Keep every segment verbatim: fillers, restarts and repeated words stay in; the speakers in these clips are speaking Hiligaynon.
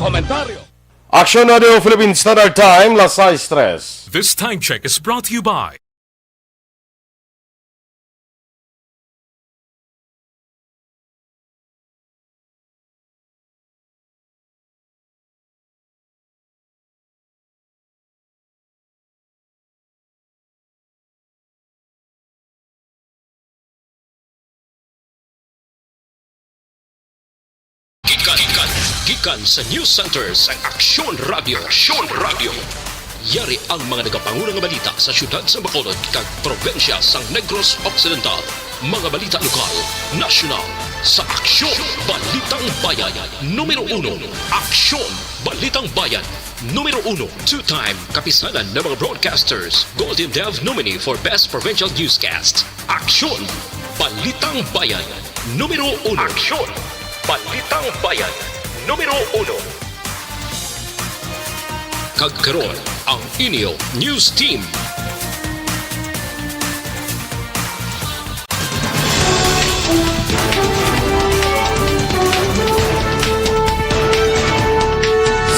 Komentaryo. Aksyon Radio Philippine Standard Time, las sais tres. This time check is brought to you by Gikan, gikan, gikan sa News Center sang Aksyon Radio. Aksyon Radio. Yari ang mga nagapanguna nga balita sa siyudad sa Bacolod kag probinsya sang Negros Occidental. Mga balita lokal, nasyonal, sa Aksyon Balitang Bayan. Numero uno, Aksyon Balitang Bayan. Numero uno, two-time kapisanan ng mga broadcasters, Golden Dove nominee for Best Provincial Newscast. Aksyon! Balitang Bayan, numero uno. Aksyon! Balitang Bayan, numero uno. Kag karon, ang inyo news team.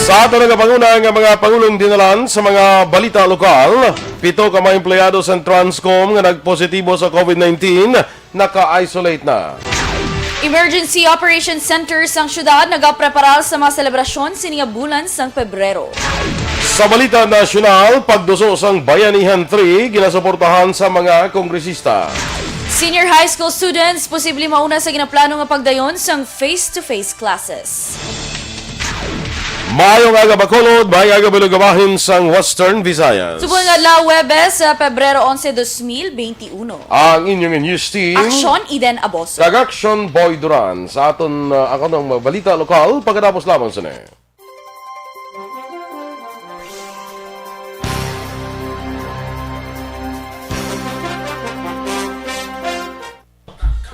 Sa aton nagapanguna nga mga pangulong dinalan sa mga balita lokal, pito ka mga empleyado sa Transcom nga nagpositibo sa covid nineteen naka-isolate na. Emergency Operation Center sang syudad nagapreparar sa mga selebrasyon sini nga bulan sang Pebrero. Sa balita nasyonal, pagduso sang Bayanihan three ginasuportahan sa mga kongresista. Senior high school students posible mauna sa ginaplano nga pagdayon sang face-to-face classes. Maayong aga, Bacolod, maayong aga, Bilog nga bahin sang Western Visayas. Subong nga adlaw, Huwebes, ah, Pebrero onse, dos mil benti uno. Ang inyong news team, Aksyon, Eden Aboso. Kag Aksyon, Boy Duran. Sa aton, ah, ako ng mga balita lokal, pagkatapos lamang sa ne.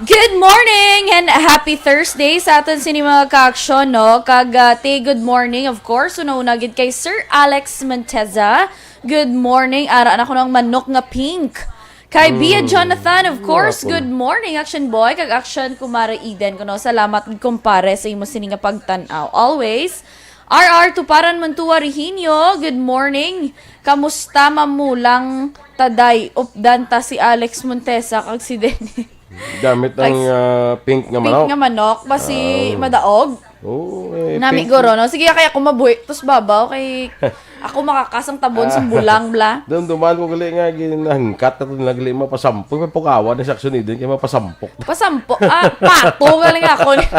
Good morning and happy Thursday sa aton sini mga kaaksyon, no? Kag, ah, ti good morning, of course, una-una gid kay Sir Alex Monteza. Good morning. Ara na ko ng manok nga pink. Kay Bia Jonathan, of course, good morning, Action Boy, kag Action Kumare Eden, kuno. Salamat, kumpare, sa imo sini nga pagtan-aw. Always. R R Tuparan Montua Reginio, good morning. Kamusta mamulang taday? Updan ta si Alex Montesa kag si Denny. Gamit ang, ah, pink nga manok. Pink nga manok, basi madaog. Oh, eh, nami pink. Guro, no? Sige, kaya ako mabuhi. Tus babaw, kay ako makakasang tabon sa bulang, bla. Dumduman ko gali nga, ginahangkat na to, nagli mapasampok. May pukawan na sa aksyon ni Eden, kaya mapasampok. Pasampo. Ah, pato galing ako ni-,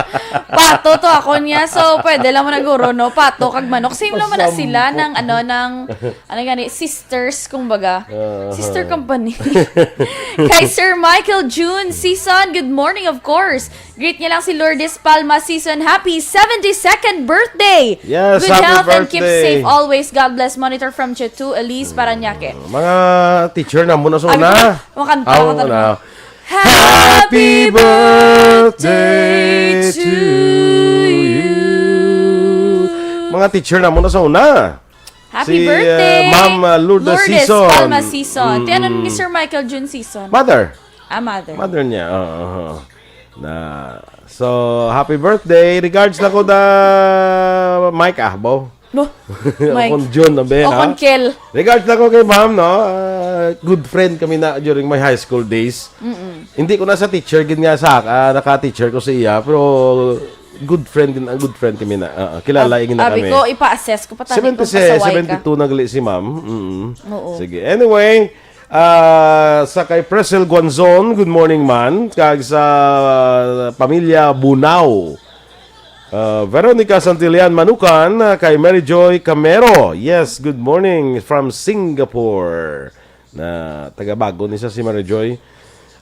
pato to ako niya. So, pwede lang mo na, guro, no? Pato kag manok. Same lang man na sila. Pasampo. Ng, ano, ng, ano gani, sisters, kumbaga. Ah. Sister company. Kay Sir Michael June Season, good morning, of course. Greet niya lang si Lourdes Palma Season. Happy seventy-second birthday! Yes, happy birthday. Good health and keep safe always. God bless. Monitor from Chetu, Elise, Parañaque. Mga teacher na muna sa una. Makanta, makanta na. Happy birthday to you. Mga teacher na muna sa una. Happy birthday, Ma'am, uh, Lourdes Season. Palma Season. Ti ano ni Sir Michael June Season? Mother. Ah, mother. Mother niya. Oo, oo. Na, so, happy birthday. Regards na ko da Mike Ahbo. No. Mike. Akon June, na, Ben, ha? Akon Kel. Regards na ko kay ma'am, no? Ah, good friend kami na during my high school days. Mm-mm. Hindi ko na sa teacher, gid nga sa, ah, naka-teacher ko sa iya, pero good friend din, ah, good friend kami na. Ah, ah, kilala abi ko, ipa-assess ko pa tani kung pasaway ka. Seventy-two na gali si ma'am. Mm. Oo. Sige. Anyway, ah, sa kay Presel Guanzon, good morning, man. Kag sa pamilya Bunao. Ah, Veronica Santillan Manukan, ah, kay Mary Joy Camero. Yes, good morning from Singapore. Na taga Bago ni sa si Mary Joy.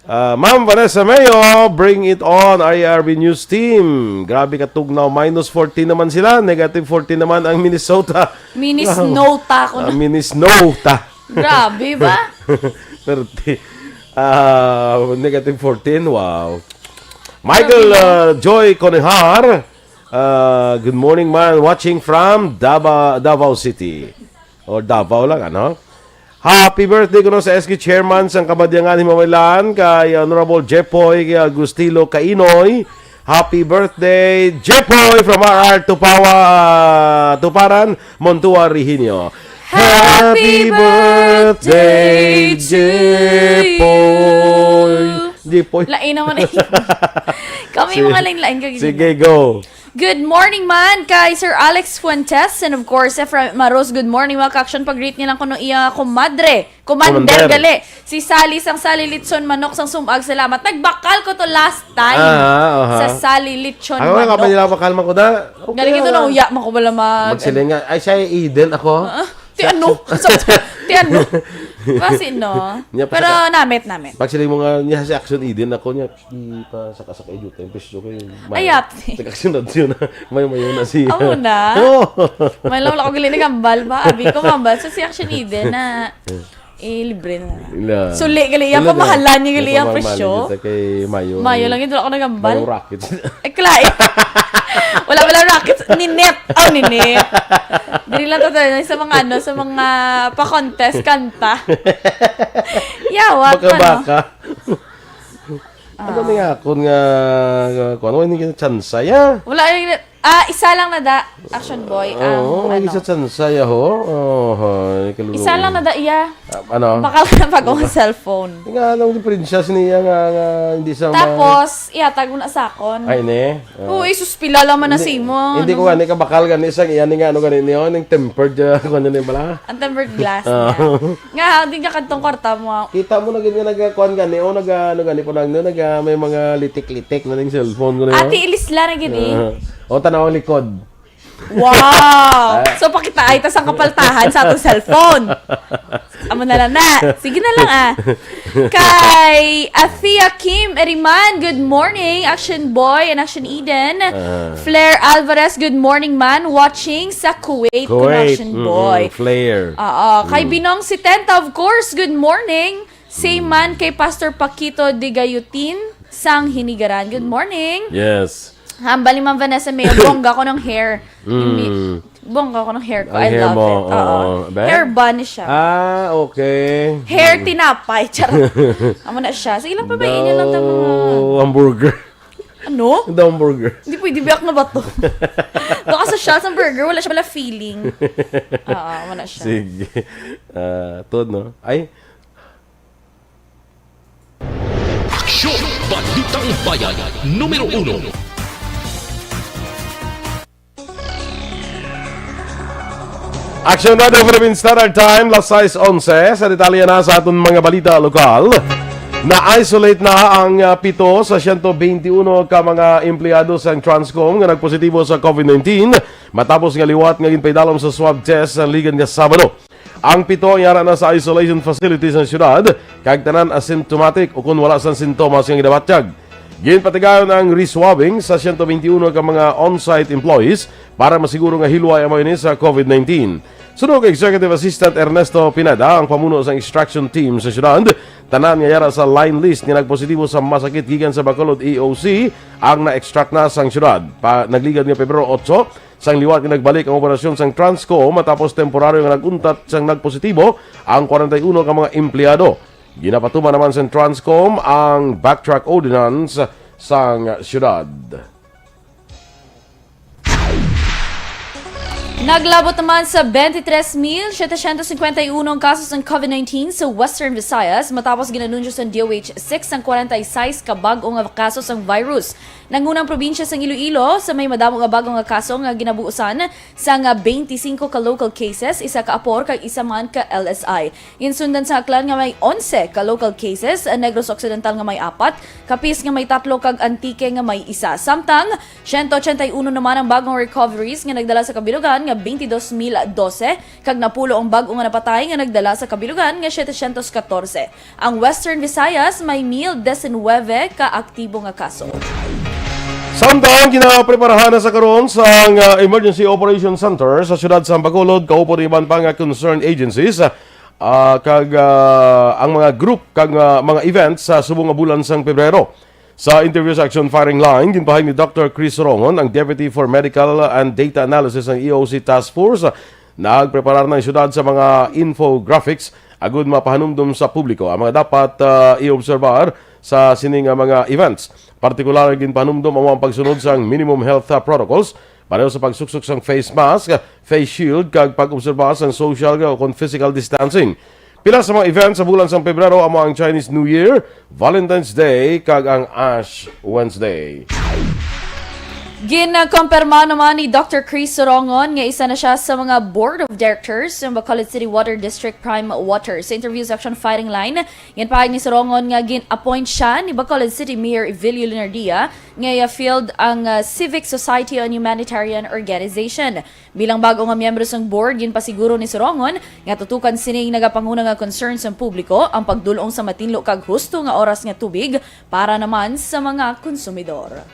Ah, Ma'am Vanessa Mayo, bring it on, R A R B News Team. Grabe ka tugnaw, minus fourteen naman sila, negative fourteen naman ang Minnesota. Minnesota ko na. Ah, Minnesota. Grabe ba? Thirty. Ah, negative fourteen, wow. Michael, ah, Joy Conehar, ah, good morning, man. Watching from Daba-, Davao City. Or Davao lang, ano? Happy birthday kuno sa S K Chairman sang Kabadyangan Himamaylan, kay Honorable Jepoy, kay Agustilo Kainoy, Happy birthday, Jepoy from R R Tupawa, Tuparan, Montua, Regenio. Happy birthday, Jepoy. Jepoy. Lain naman eh. Kami Si- mga lain-lain kag Sige, go. Good morning man kay Sir Alex Fuentes and of course Efraim Maros. Good morning, mga ka-action. Pag-greet niya lang kuno iya komadre. Commander Commander. Gali. Si Sally sang Sally Litson Manok sang Sumag. Salamat. Nagbakal ko to last time. Ah, aha. Sa Sally Litson Ako nga, Manok. Kapag nila bakal man ko na, okay Galing ito lang. Na uya man ko wala mag- Magsiling nga, "Ay, siya ay Eden ako." Ah, ti ano? Ti ano? Kasi no. Niya, Pero pagka- namit, namit. Pagsiling mo nga niya si Action Eden ako niya, kita sa kasak edyo time presyo kay Ay, ate. Taga Action Radyo na. May mayo na siya. Amo na? Oo. May lang wala ko gali nagambal ba? Abi ko mambal sa si Action Eden na eh, libre na. Ila. Suli gali, iya Ila na. Pamahalan niya gali, Iya ang pamahalan presyo. Kita kay Mayo. Mayo lang yun, wala ko nagambal. Mayo Rockets. Ay, klai. Wala, wala Rockets. Ninit. Oh, ninit. Dili lang to, to, sa mga ano, sa mga pa-contest, kanta. Yawat Baka, pa, no? Baka. Ano Ah. na nga, kung nga, nga, kung ano, hindi ka na tsansa, ya? Wala, yung, ah, isa lang na da, Action Boy, ang, Oo, ano. Isa tsansa, ya, ho? Oh, ho, kalulungan. Isa lang na da, iya. Ah, ano? Baka lang pag ang Diba? Cellphone. Nga, anong diferensya sa niya nga, nga hindi sa ma- Tapos, ihatag mo na sa akon. Ay, ne? Ah. Oo, isus, pila lang man na Hindi, sa imo, hindi ano ko mo. Gani kabakal gani sa iya ni nga, ano gani niyo, ning tempered, ah, kung ano ni bala? Ang tempered glass Ah. niya. Nga, di niya kadtong kwarta mo. Kita mo na gid nga nagkuan gani, o nag, ano gani po nang, nag, ah, may mga litik-litik na ning cellphone ko na yun. Ate, ilis lang na gid eh. Ah. O, tanaw ang likod. Wow! Ah. So, pakita ay tas ang kapaltahan sa atong cellphone. Amo na lang na. Sige na lang, ah. Kay Athea Kim Eriman, good morning. Action Boy and Action Eden. Ah. Flair Alvarez, good morning, man. Watching sa Kuwait, Kuwait. Action Mm-mm. Boy. Flair. Oo. Kay Mm. Binong Sitenta, of course, good morning. Same Mm. man kay Pastor Paquito Digayutin, sang Hinigaran. Good morning. Yes. Hambal ni Ma'am Vanessa Mayo, bongga ko ng hair. Mm. Bongga ko ng hair ko. Ang I hair love mo, it. Oo. Oo. Be? Hair bun siya. Ah, okay. Hair Mm. tinapay. Charot. Amo na siya. Sige lang, pabayaan niyo lang ta mga Daw hamburger. Ano? Daw hamburger. Hindi pwede, biyak na ba to? Baka sa Charles ang burger, wala siya pala feeling. Oo, amo na siya. Sige. Ah, tuod, no? Ay, Aksyon! Balitang Bayan, numero uno. Action Radio Philippine Standard Time, las sais onse. Sa detalye na sa aton mga balita lokal, na-isolate na ang, ah, pito sa siyento bente uno ka mga empleyado sang Transcom nga nagpositibo sa COVID nineteen matapos nga liwat nga ginpaidalom sa swab test sa ligad nga Sabado. Ang pito ang yara na sa isolation facility sa syudad, kag tanan asymptomatic o kon wala sang sintomas nga ginabatyag. Ginpatigayon ang reswabbing sa siyento bente uno ka mga on-site employees para masiguro nga hilway ang mga ini sa COVID nineteen. Suno kay Executive Assistant Ernesto Pineda, ang pamuno sang extraction team sa syudad, tanan nga yara sa line list nga nagpositibo sa masakit gikan sa Bacolod E O C ang na-extract na sang syudad. Pa, nagligad nga Pebrero otso, sang liwat nga nagbalik ang operasyon sang Transco matapos temporaryo nga nag-untat sang nagpositibo ang kwarenta y uno ka mga empleyado. Ginapatuman naman sang Transcom ang backtrack ordinance sang syudad. Naglabot naman sa twenty-three mil setecientos cincuenta y uno ang kaso sang COVID nineteen sa Western Visayas matapos ginanunsyo sang D O H six ang kwarenta y sais ka bag-o nga kaso sang virus. Nangunang probinsya sang Iloilo sa may madamo nga bag-o nga kaso nga ginabuusan sang twenty-five ka local cases, isa ka apor kag isa man ka L S I. Ginsundan sa aklan nga may onse ka local cases, Negros Occidental nga may apat, Capiz nga may tatlo kag Antique nga may isa. Samtang, siyento ochenta y uno naman ang bagong recoveries nga nagdala sa kabilugan nga twenty-two mil dose, kag napulo ang bag-o nga napatay nga nagdala sa kabilugan nga setecientos katorse. Ang Western Visayas may mil disinwebe ka aktibo nga kaso. Samtang ginapreparahan na sa karon sang, ah, Emergency Operation Center sa siyudad sa Bacolod, kaupod iban pa nga concerned agencies, ah, kag, ah, ang mga group kag, ah, mga events sa subong nga bulan sang Pebrero. Sa interview sa Action Firing Line, ginpahayag ni Doctor Chris Rongon, ang Deputy for Medical and Data Analysis sang E O C Task Force, nagpreparar na ang syudad sa mga infographics agud mapahanumdom sa publiko ang mga dapat, ah, i-obserbar sa sini nga mga events. Partikular nga ginpahanumdom amo ang pagsunod sang minimum health, ah, protocols, pareho sa pagsuksok sang face mask, face shield, kag pag-obserba sang social o kon physical distancing. Pila sa mga events sa bulan sang Pebrero amo ang Chinese New Year, Valentine's Day, kag ang Ash Wednesday. Ginkompirma naman ni Doctor Chris Sorongon nga isa na siya sa mga Board of Directors ng Bacolod City Water District Prime Water. Sa interview sa Action Firing Line, ginpahayag ni Sorongon nga gin-appoint siya ni Bacolod City Mayor Evelio Leonardia nga iya field ang, ah, Civic Society and Humanitarian Organization. Bilang bag-o nga miyembro sang board, ginpasiguro ni Sorongon nga tutukan sining nagapanguna nga concern sang publiko ang pagdul-ong sa matinlo kag husto nga oras nga tubig para naman sa mga konsumidor.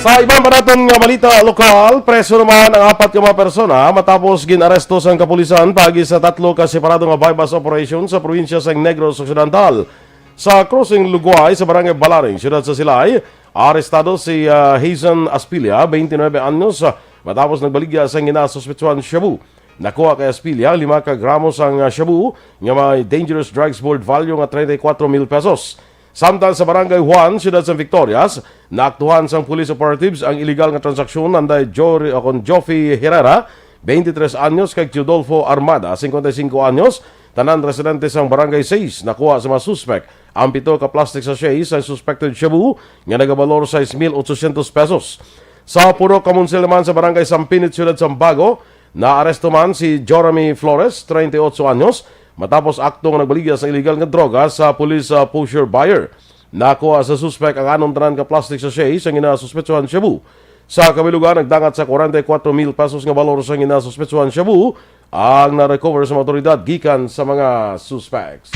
Sa iban pa naton nga balita lokal, preso naman ang apat ka mga persona matapos gin-aresto sang kapulisan paagi sa tatlo ka separado nga buy-bust operation sa probinsya sang Negros Occidental. Sa Crossing Luguay sa Barangay Balaring, siyudad sa Silay, arestado si, ah, Hazen Aspilia, twenty-nine anyos, ah, matapos nagbaligya sang ginasuspetsuhan shabu. Nakuha kay Aspilia ang lima ka gramo sang, ah, shabu nga may Dangerous Drugs Board value nga treinta y cuatro mil pesos. Samtang sa Barangay Juan, siyudad sa Victorias, naaktuhan sang police operatives ang illegal nga transaksyon anday Jor-, o kon Joffy Herrera, twenty-tres anyos, kag Teodolfo Armada, cincuenta y cinco anyos, tanan residente sang Barangay Seis. Nakuha sa mga suspek ang pito ka plastic sachet sang suspected shabu nga nagabalor sais mil ochocientos pesos. Sa Purok Kamonsil naman sa Barangay Sampinit, Siyudad Sambago, naaresto man si Joramy Flores, treinta y ocho anyos, matapos akto nga nagbaligya sa illegal nga droga sa police, ah, pusher buyer. Nakuha sa suspek ang anom tanan ka plastic sachet sa ginasuspetsuhan shabu. Sa kabilugan, nagdangat sa kwarenta y kuwatro mil pesos nga balor sa ginasuspetsuhan shabu ang na-recover sa mga awtoridad gikan sa mga suspects.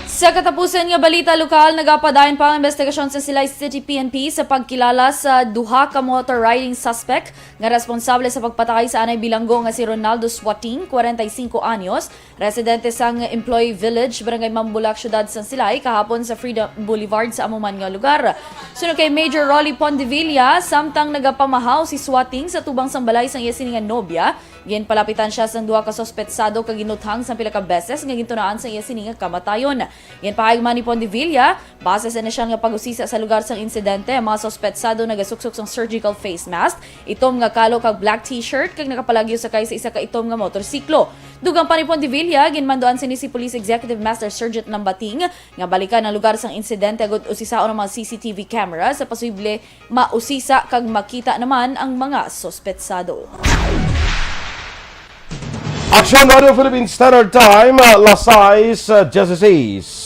Sa katapusan nga balita lokal, nagapadayon pa ang investigasyon sa Silay City P N P sa pagkilala sa duha ka motor riding suspect nga responsable sa pagpatay sa anay bilanggo nga si Ronaldo Swating, kwarenta y singko anyos, residente sang Employee Village, Barangay Mambulak, Siyudad sang Silay, kahapon sa Freedom Boulevard sa amo man nga lugar. Suno kay Major Rolly Pondevilla, samtang nagapamahaw si Swating sa tubang sang balay sang iya sini nga nobya, ginpalapitan sia sang duha ka suspetsado kag ginuthang sang pila ka beses nga gintunaan sang iya sini nga kamatayon. Ginpahayag man ni Pondevilla, base sa inisyal nga pag-usisa sa lugar sang insidente, ang mga suspetsado nagasuksok sang surgical face mask, itom nga kalo kag black t-shirt, kag nakapalagyo sakay sa isa ka itom nga motorsiklo. Dugang pa ni Pondevilla, ginmanduan sini si Police Executive Master Sergeant Lambating nga balikan ang lugar sang insidente agud usisaon ang mga C C T V camera sa posible mausisa kag makita naman ang mga suspetsado. Action Radio Philippine Standard Time, uh, las sais, uh, dieciséis.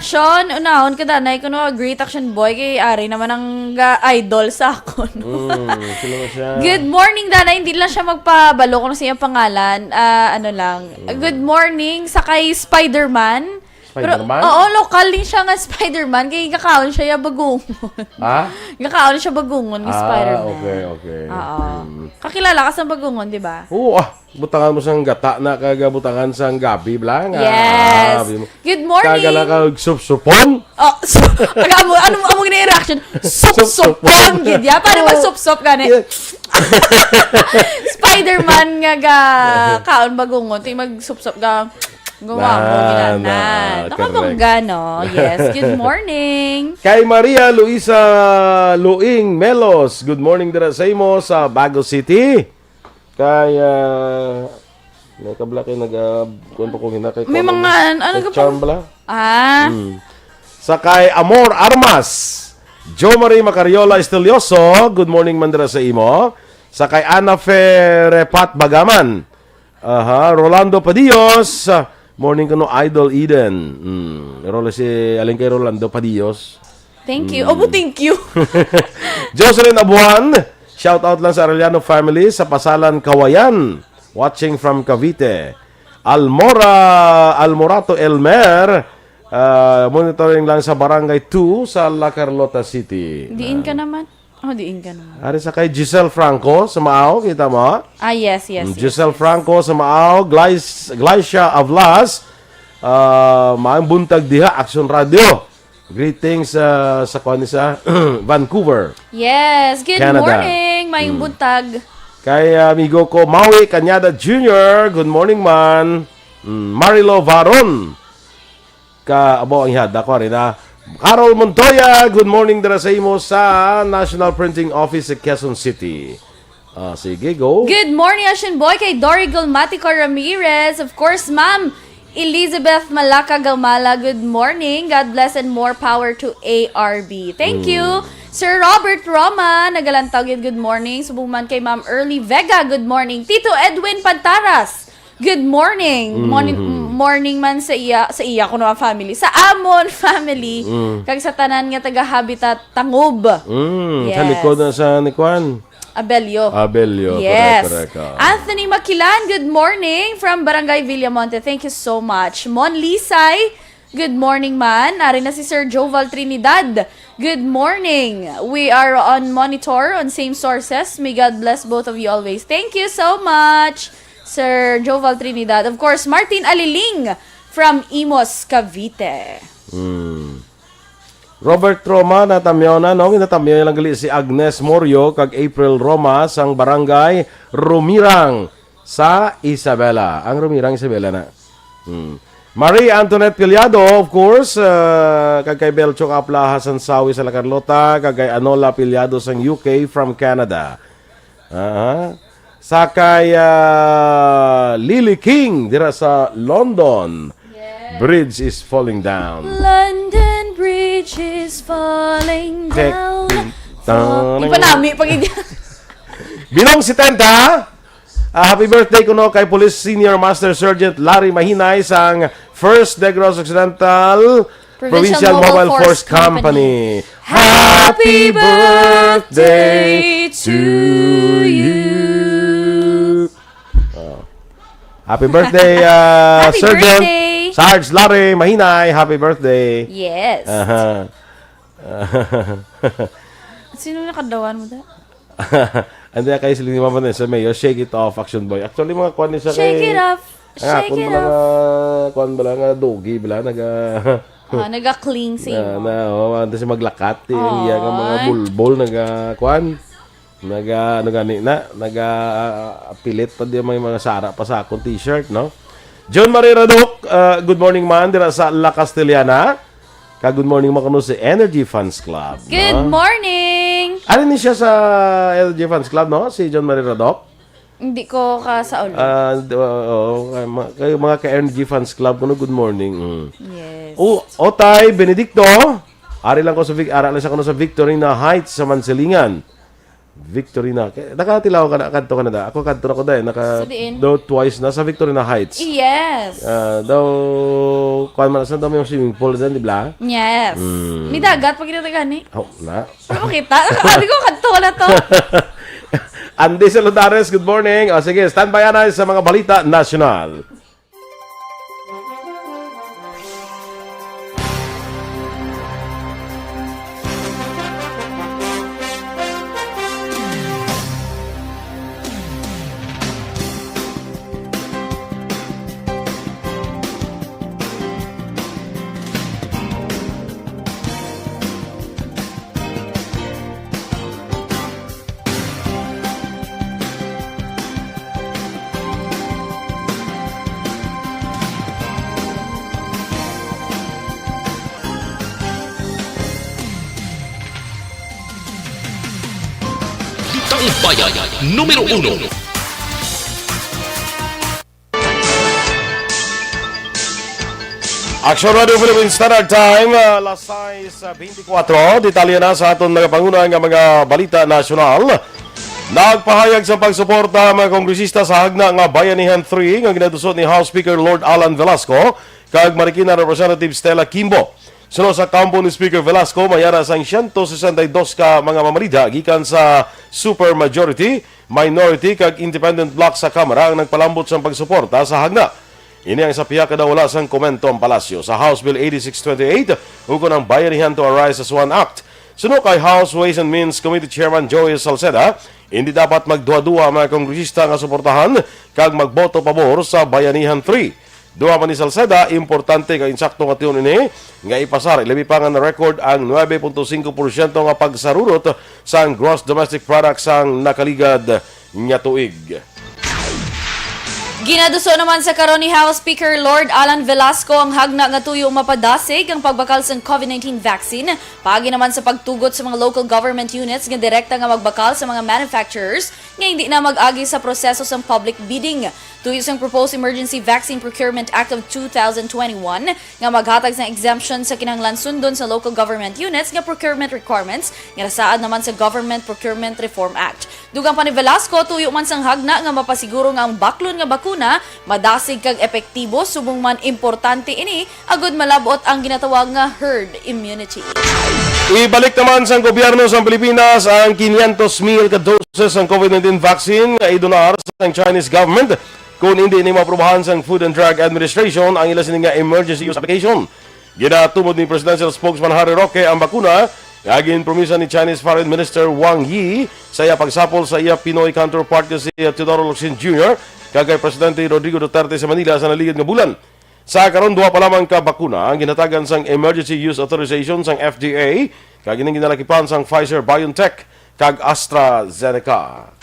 Sean, unahon ka, danay, kuno, great action boy, kay ari naman ang ga-, idol sa akon. Mm, sino ba siya? Good morning, danay. Hindi lang siya magpabalo kung ano siya pangalan. Ah, ano lang. Mm. Good morning sa kay Spider-Man. Pero, Spider-Man? Oo, lokal din siya nga Spider-Man. Kay gakaon siya ya bagungon. Ha? Gakaon siya bagungon nga Ah, Spider-Man. Okay, okay. Oo. Mm. Kakilala ka sa bagungon, di ba? Oo, ah. Butangan mo sang gata na kag butangan sang gabi, bla, nga Yes. Abi mo. Good morning. Kagala ka og supsupon? Oh, so, aga mo, ano, ano gini reaction? Supsupon, Supsupon. Gid ya. Paano Oh. Magsupsop gani? Yeah. Spider-Man nga ga kaon bagungon, ti magsupsop ga gumawa mo Na, gina na, na. Nakabangga, correct. No? Yes. Good morning. Kay Maria Luisa Luing Melos, good morning dira sa imo sa Bago City. Kay, ah, may kabla kay nag, ah, kuwan pa kong hinakay May ko, mga, ano, ano ka pa? Charm bala? Ah. Mm. Sa kay Amor Armas, Jo Marie Macariola Estelioso, good morning man dira sa imo. Sa kay Ana Fe Repat Bagaman, aha, Rolando Padillos, ah, morning kuno, Idol Eden. Mm. Rolo si, alin kay Rolando Padillos? Thank you. Mm. Obo, thank you. Jocelyn Abuan, shout out lang sa Arellano family sa Pasalan, Kawayan. Watching from Cavite. Almora, Almorato Elmer, ah, monitoring lang sa Barangay two sa La Carlota City. Diin ka Ah. naman? Oh, diin ka naman. Ari sa kay Giselle Franco sa Maao, kita mo? Ah, yes, yes, Mm, yes, Giselle yes. Franco sa Maao, Glyce-, Glycia Avlas, ah, maayong buntag diha, Action Radio. Greetings, ah, sa kuwan ni sa Vancouver, Yes, good Canada. Morning. Mayong Mm. buntag. Kay amigo ko, Maui Cañada Junior, good morning, man. Mm, Marilo Varon, ka, abo, ang ihada ko, ari na. Carol Montoya, good morning dira sa imo sa National Printing Office sa Quezon City. Ah, sige, go. Good morning, Action Boy, kay Dory Gulmatico Ramirez. Of course, Ma'am Elizabeth Malaka Gamala, good morning. God bless and more power to A R B. Thank Mm. you. Sir Robert Roma, nagalantaw gid, good morning. Subong man kay Ma'am Early Vega, good morning. Tito Edwin Pantaras, good morning. Morning, Mhm. morning man sa iya, sa iya kuno ang family. Sa amon family, Mm. kag sa tanan nga taga Habitat Tangub. Mm, sa Yes. likod na sa ni Kwan. Abelio. Abelio, Yes. correct, correct, ah. Anthony Makilan, good morning from Barangay Villamonte. Thank you so much. Mon Lisay, good morning man. Ari na si Sir Joval Trinidad. Good morning. We are on monitor on same sources. May God bless both of you always. Thank you so much, Sir Joval Trinidad. Of course, Martin Aliling from Imus, Cavite. Mm. Robert Roma, natamyaw na, no? Ginatamyaw lang gali si Agnes Morio kag April Roma sang Barangay Rumirang sa Isabela. Ang Rumirang, Isabela na. Hmm. Marie Antoinette Piliado, of course, uh, kag kay Belcho Kaplaha sang Sawi sa La Carlota, kag kay Anola Piliado sang U K from Canada. Aha. Sa kay, ah, Lily King dira sa London. Yes. Bridge is falling down. London Bridge is falling Check. down. Dun, dun, Ipanami pag Binong setenta. Ah, happy birthday kuno kay Police Senior Master Sergeant Larry Mahinay sang First Negros Occidental Provincial Provincial Mobile Mobile Force Force Company. Company. Happy birthday to you. Oh. Happy birthday, uh, Happy Sergeant birthday. Sarge Larry Mahinay. Happy birthday. Yes. Aha. Sino nakadawan mo da? Hindi, kay sila ni Mama Vanessa Mayo, Shake It Off, Action Boy. Actually, mga kwan ni siya Shake kay, it off. Ang Shake akon it bala off. Nga, kwan bala nga, doggy bala, naga, Ah, naga-cling sa na, imo. Na, oh, antes siya maglakat, eh, ang iya nga mga Ay. bulbol, naga, kwan, naga, ano gani na, naga, ah, pilit pa di may mga sara pa sa akong t-shirt, no? John Marie Radok, ah, good morning man, dira sa La Castellana. Ka good morning mo kuno si Energy Fans Club, Good no? morning! Ano ni siya sa Energy Fans Club, no? Si John Marie Radok? Hindi ko ka sa ulo. Ah, d-, oo, oo, kay ma-, kay mga ka-Energy Fans Club kuno, good morning. Mm. Yes. O, Otay Benedicto, ari lang ko sa Vic-, ara lang sa kuno sa Victorina Heights sa Mansilingan. Victorina. Kay, nakatilaw ka na, kadto ka na da. Ako kadto na ko dai. Naka Sa diin? do twice na sa Victorina Heights. Yes. Ah, daw, kuwan man, sa daw may swimming pool dyan, di ba? Yes. Mm. May dagat pag ginatagani. Oh, na. Ano kita? Ano ko, kadto na to? Andy Saludares, good morning. O, sige, standby, anay, sa mga balita nasyonal. Taumbayan numero uno. Action Radio Philippine Standard Time, ah, alas sais, ah, beintikwatro. Detalye na sa aton nagapanguna nga mga balita nasyonal. Nagpahayag sa pagsuporta ang mga kongresista sa hagna nga Bayanihan three nga ginaduso ni House Speaker Lord Alan Velasco kag Marikina Representative Stella Kimbo. Suno sa kampo ni Speaker Velasco, may ara sang siyento sesenta y dos ka mga mamalida gikan sa supermajority, minority, kag independent bloc sa Kamara ang nagpalambot sang pagsuporta sa hagna. Ini ang sa pihak nga daw wala sang komento ang palasyo sa House Bill eighty-six twenty-eight ukon ang Bayanihan to Arise as One Act. Suno kay House Ways and Means Committee Chairman Joey Salceda, hindi dapat magduha-duha ang mga kongresista nga suportahan kag magboto pabor sa Bayanihan three. Duha man ni Salceda, importante kag insakto nga tion ini nga ipasar, ilabi pa nga na-record ang nuebe punto singko porsyento nga pagsarurot sang gross domestic product sang nakaligad nga tuig. Ginaduso naman sa karon ni House Speaker Lord Alan Velasco ang hagna nga tuyo mapadasig ang pagbakal sang COVID nineteen vaccine, paagi naman sa pagtugot sa mga local government units nga direkta nga magbakal sa mga manufacturers nga hindi na mag-agi sa proseso sang public bidding. Tuyo sang Proposed Emergency Vaccine Procurement Act of two thousand twenty-one nga maghatag sang exemption sa kinahanglan sundon sa local government units nga procurement requirements nga nasaad naman sa Government Procurement Reform Act. Dugang pa ni Velasco, tuyo man sang hagna nga mapasiguro nga ang baklon nga bakuna madasig kag epektibo, subong man importante ini agud malab-ot ang ginatawag nga herd immunity. Ibalik naman sang gobyerno sang Pilipinas ang quinientos mil ka doses sang COVID nineteen vaccine nga idonar sang Chinese government kon indi ni maaprubahan sang Food and Drug Administration ang ila sini nga emergency use application. Ginatumod ni Presidential Spokesman Harry Roque ang bakuna nga ginpromisa ni Chinese Foreign Minister Wang Yi sa iya pagsapol sa iya Pinoy counterpart nga si Teodoro Locsin Junior kag kay Presidente Rodrigo Duterte sa Manila sa naligad nga bulan. Sa karon, duha pa lamang ka bakuna ang ginhatagan sang emergency use authorization sang F D A, kag ining ginalakipan sang Pfizer-BioNTech kag AstraZeneca.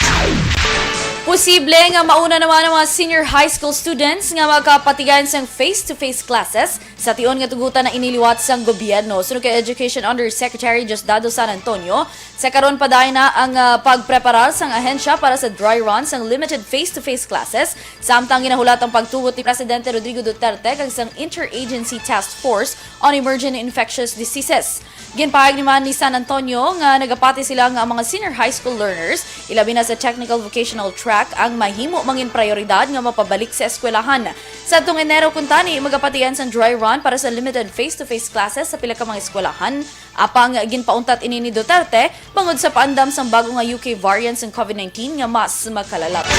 Posible nga mauna naman ang mga senior high school students nga makapatigayon sang face-to-face classes sa tion nga tugutan na ini liwat sang gobyerno. Suno kay Education Undersecretary Diosdado San Antonio, sa karon pa dayon na ang, ah, pagpreparar sang ahensya para sa dry run sang limited face-to-face classes, samtang ginahulat ang pagtugot ni Presidente Rodrigo Duterte kag sang Interagency Task Force on Emerging Infectious Diseases. Ginpahayag naman ni San Antonio nga nagapati sila nga ang mga senior high school learners, ilabi na sa technical vocational track, ang mahimo mangin prioridad nga mapabalik sa eskwelahan. Sadtong Enero kuntani, magapatian sang dry run para sa limited face-to-face classes sa pila ka mga eskwelahan. Apang ginpauntat ini ni Duterte bangod sa paandam sang bago nga U K variant sang COVID nineteen nga mas makalala pa.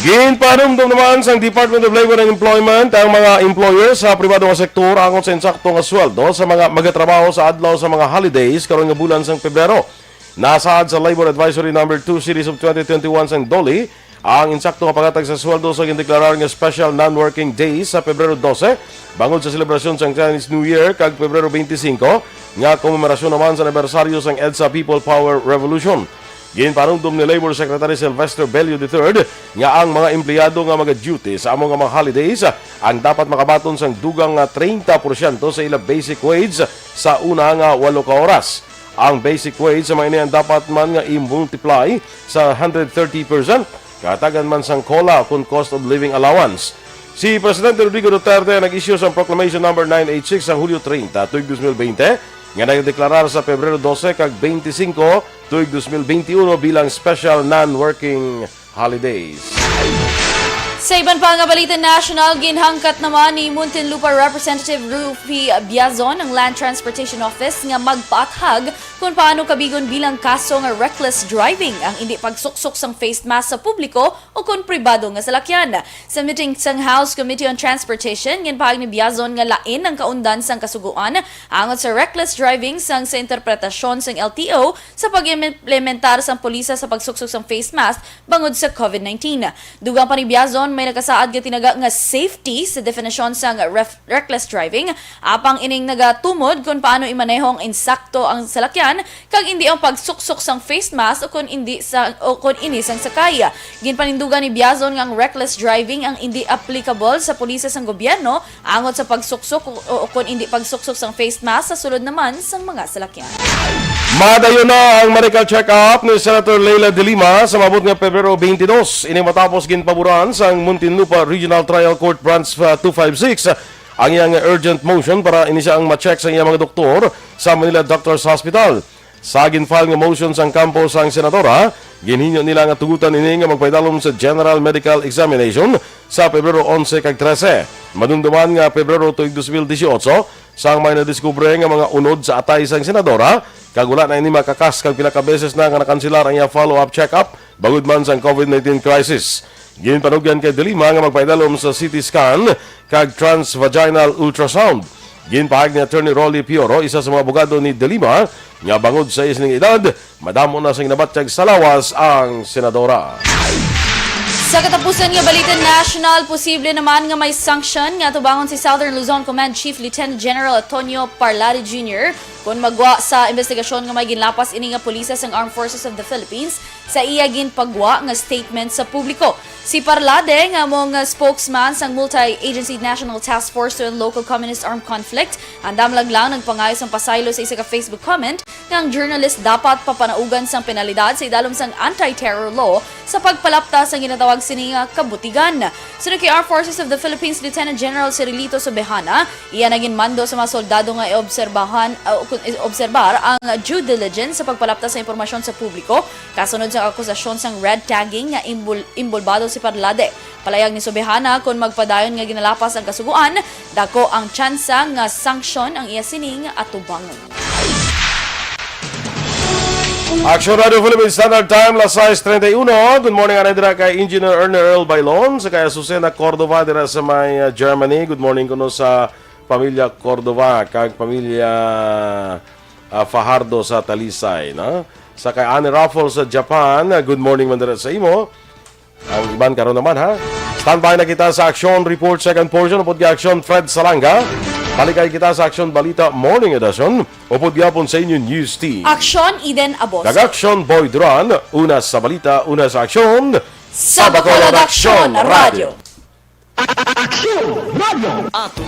Ginpanumdom naman sang Department of Labor and Employment ang mga employer sa pribado nga sektor angot sa insakto nga sweldo sa mga magatrabaho sa adlaw sa mga holidays karon nga bulan sang Pebrero. Nasaad sa Labor Advisory Number Two Series of twenty twenty-one sang DOLE ang insakto nga paghatag sa sweldo sa gindeklarar nga special non-working days sa Pebrero dose, bangod sa selebrasyon sang Chinese New Year kag Pebrero twenty-five, nga komemorasyon naman sa anibersaryo sang EDSA People Power Revolution. Ginpanumdom ni Labor Secretary Sylvester Bello the third nga ang mga empleyado nga maga-duty sa amo nga mga holidays ang dapat makabaton sang dugang nga treinta porsyento sa ila basic wage sa una nga walo ka oras. Ang basic wage sa mga ini ang dapat man nga i-multiply sa hundred thirty percent, kahatagan man sang COLA kon cost of living allowance. Si Presidente Rodrigo Duterte nag-issue sang Proclamation Number nine eight six sa Hulyo treinta, tuig dos mil bente, nga nagdeklarar sa Pebrero dose kag twenty-five tuig dos mil benti uno bilang special non-working holidays. Sa iban pa nga balita national, ginhangkat naman ni Muntinlupa Representative Rufi Biazon ang Land Transportation Office nga magpaathag kung paano kabigon bilang kaso nga reckless driving ang hindi pagsuksok sang face mask sa publiko o kon pribado nga salakyan. Sa meeting sang House Committee on Transportation, ginpahayag ni Biazon nga lain ang kaundan sang kasugoan angot sa reckless driving sang sa interpretasyon sang L T O sa pag-implementar sang pulisa sa pagsuksok sang face mask bangod sa covid nineteen. Dugang pa ni Biazon, may nakasaad nga tinaga nga safety sa definisyon sang ref-, reckless driving, apang ining nagatumod kon paano imaneho ang insakto ang salakyan kag indi ang pagsuksok sang face mask o kon indi sa, o kon ini sang sakay. Ginpanindugan ni Biazon nga ang reckless driving ang indi applicable sa pulisa sang gobyerno angot sa pagsuksok o, o kon indi pagsuksok sang face mask sa sulod naman sang mga salakyan. Madayon na ang medical check-up ni Senator Leila de Lima sa maabot nga Pebrero twenty-two. Ini matapos ginpaboran sang Muntinlupa Regional Trial Court Branch, uh, two five six ang iyang urgent motion para ini siya ang ma-check sa iyang mga doktor sa Manila Doctors Hospital. Sa gin-file nga motion sang kampo sang senadora, ginhinyo nila nga tugutan ini nga magpaidalom sa general medical examination sa Pebrero onse kag trese. Madumduman nga Pebrero tuig dos mil dieciocho, sang may nadiskubre nga mga unod sa atay sang senadora, kag wala na ini makakas kag pila ka beses na nga nakansilar ang iya follow-up check-up bangod man sang covid nineteen crisis. Ginpanugyan kay De Lima nga magpaidalom sa C T scan kag transvaginal ultrasound. Ginpahayag ni Attorney Rolly Pioro, isa sa mga abogado ni De Lima, nga bangod sa iya sining edad, madamo na sing nabatyag sa lawas ang senadora. Sa katapusan nga balita national, posible naman nga may sanction nga atubangon si Southern Luzon Command Chief Lieutenant General Antonio Parlade Junior kon magwa sa investigasyon nga may ginlapas ini nga pulisa sang Armed Forces of the Philippines sa iya ginpagwa nga statement sa publiko. Si Parlade, nga amo nga spokesman sang Multi-Agency National Task Force to End Local Communist Armed Conflict, andam lang lang nagpangayo sang pasaylo sa isa ka Facebook comment nga ang journalist dapat papanaugan sang penalidad sa idalom sang anti-terror law sa pagpalapta sang ginatawag sini nga kabutigan. Sunod kay Armed Forces of the Philippines Lieutenant General Cirilito Sobejana, iya na ginmando sa mga soldado nga iobserbahan, uh, kun-, obserbar ang due diligence sa pagpalapta sa impormasyon sa publiko kasunod sa akusasyon sang red tagging nga imbul-, imbolbado si Parlade. Palayag ni Sobejana, kon magpadayon nga ginalapas ang kasugoan, dako ang tsansa nga sanksyon ang iya sining atubangon. Action Radio Philippines Standard Time, las sais treinta y uno. Good morning, anay dira kay Engineer Ernearl Bailon, sa kay Azucena Cordova dira sa may, uh, Germany. Good morning kuno sa pamilya Cordova kag pamilya, uh, Fajardo sa Talisay, no? Sa kay Annie Raffles sa Japan, uh, good morning man dira sa imo. Ang iban karon naman, ha? Standby na kita sa Action Report second portion upod kay Action Fred Salanga. Balikay kita sa Action Balita Morning Edition upod gyapon sa inyo News Team. Action Eden Abos. Kag Action Boy Duran, una sa balita, una sa aksyon. Sa Bacolod Action Radio. Action Radio. Ato.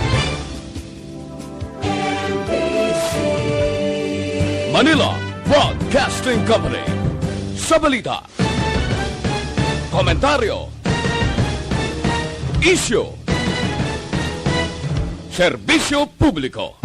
Manila Broadcasting Company. Sa balita, komentaryo, isyu, serbisyo publiko.